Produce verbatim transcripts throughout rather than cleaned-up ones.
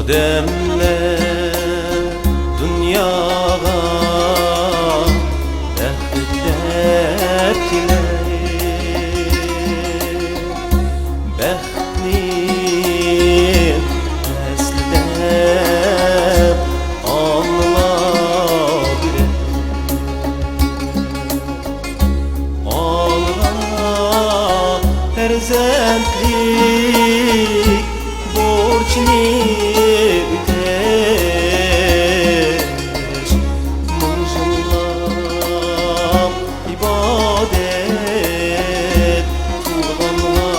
ئادەملەر دۇنياغا بەخت دەپ كېلەر، بەختنى ئەسلىدە ئاڭلاپ يۈرەر. ئالغا پەرزەنتلىك بورچنى ئۆتەش، مىڭ يىللاپ ئىبادەت قىلغانغا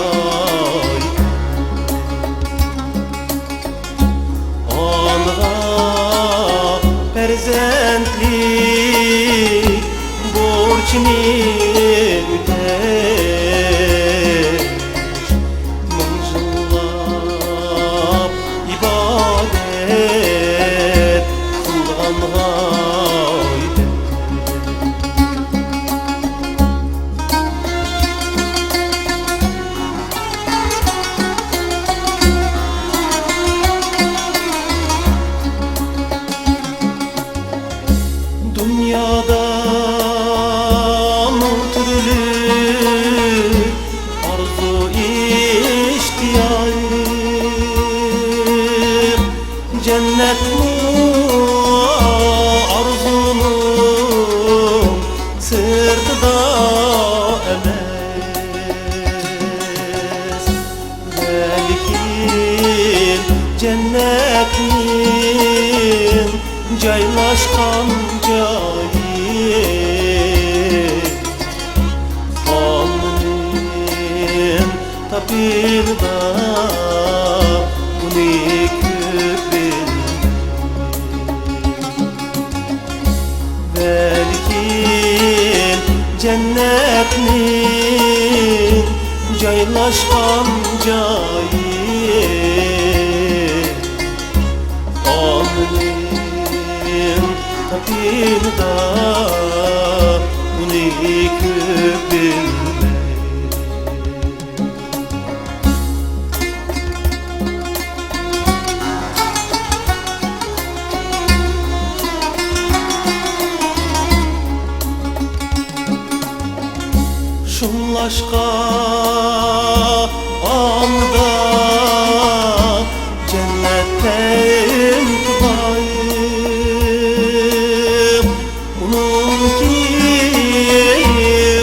ئانىغا پەرزەنتلىك بورچىنى ئۆتەش، مىڭ يىللاپ ئىبادەت قىلغانغا يېتەر. دۇنيادا مىڭ تۈرلۈك ئارزۇ ئىشتىياق، جەننەتمۇ ئارزۇنىڭ سىرتىدا ئەمەس، بەلكىم جەننەتنىڭ جايلاشقان جايى. ئالمىنىڭ تاپىنىدا ئۇنى كۆپ بىلمەي. بەلكىم جەننەتنىڭ جايلاشقان جايى. ئالمىنىڭ تاپىنىدا ئۇنى كۆپ بىلمەي. شۇڭلاشقا ئاندا جەننەتتە ئىنتىزار. ئۇنىڭكى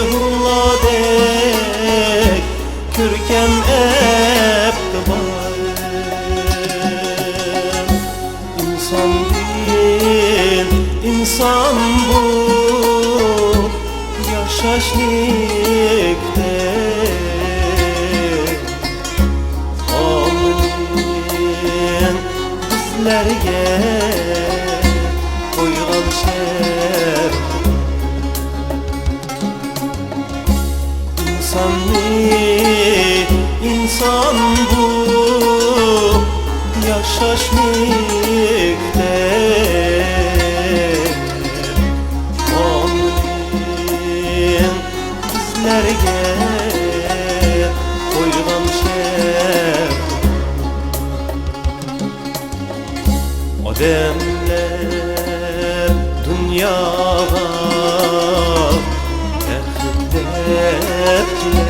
ھۇرلاردەك كۆركەم ئەپتى بار. ئىنساندىن ئىنسان بولۇپ ياشاشنى كۈتەر. ئاللانىڭ بىزلەرگە قويغان شەرتى، ئىنساننى ئىنسان بولۇپ ياشاشنى كۈتەر. ئاللانىڭ بىزلەرگە قويغان شەرتى، ئادەملەر دۇنياغا بەخت دەپ كېلەر،